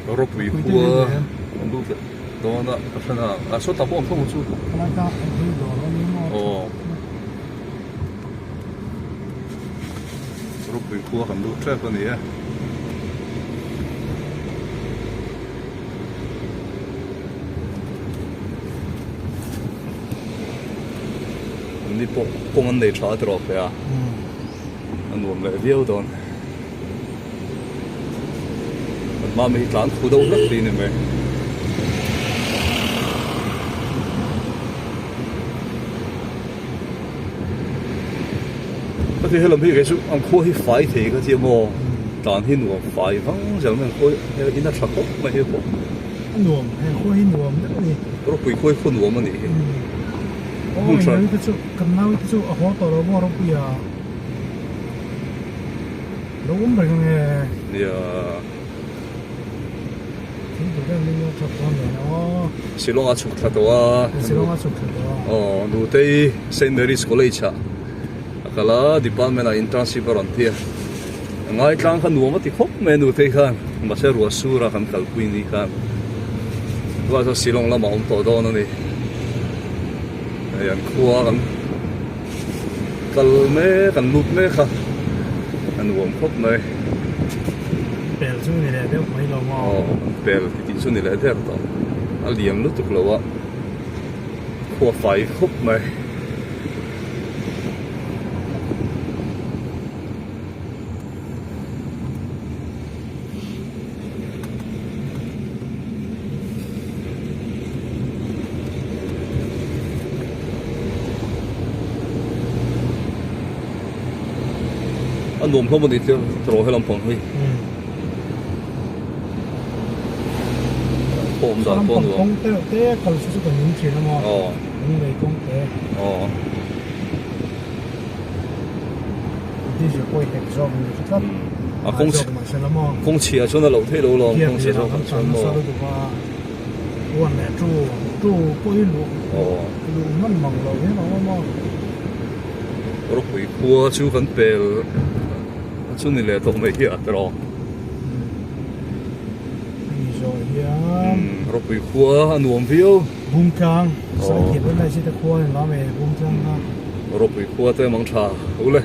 Ropui khua an lut leh dawn a ka hre na a sawtah pawh awm tho ang chu aw Ropui khua kan lut tep a ni e. An ni pawh kawng an nei tha a tiraw feh a a nuam leh viau dawn. Kan mami hi tlan khu deuh hlek tih a ni mai. Ka ti helam hi kei chu an khua hi fai thei ka ti a maw tlan hi nuam fai vang zel mai an khua hi in a tha khawp mai hi pawh. A nuam he khua hi nuam deuh a ni. Ropui khua hi khua nuam a nih hi. Aw nau te chu kan nau te chu a haw tawh lo maw Ropuia. Lo awm reng ange. Nia. Shillong a chhuk thla tawh a. Shillong a chhuk thla tawh a. Aw Nutei Saint Mary's College ah a kal a department ah internship a rawn ti a. A ngaitlang kha nuam a ti khawp mai a Nutei khan mahse ruah sur a kan kalpui ni khan tunah chuan Shillong lamah a awm tawh dawn a ni. Hei an khua kan kal mek an lut mek a a nuam khawp mai. Pel chu ni leh deuh mai lo maw? Aw pel ti tih chu ni leh der tawh a liam lutuk lo a khua fai khawp mai. A nuam hlawm a ni tir tawh helam pang hi khawm dan pawh a nuam kawng te te kal chu chu kan in thin a maw aw lei kawng te aw Diesel pawh i hek zawk ni chu tlat. A kawng kawng chhia chuan a loh theih lo lawm kawng chhia zawk ah chuan maw. One leh two two pawh hi luh luh hman mang lo hian a awm a. Ropui khua chu kan pel chu ni leh tawh mai hi a tawh. Hemi zawh hian Ropui khua a nuam viau. Bungtlang, Saikhian lai chi te khua a ni lam e Bungtlang kha. Ropui khua te mang tha ule.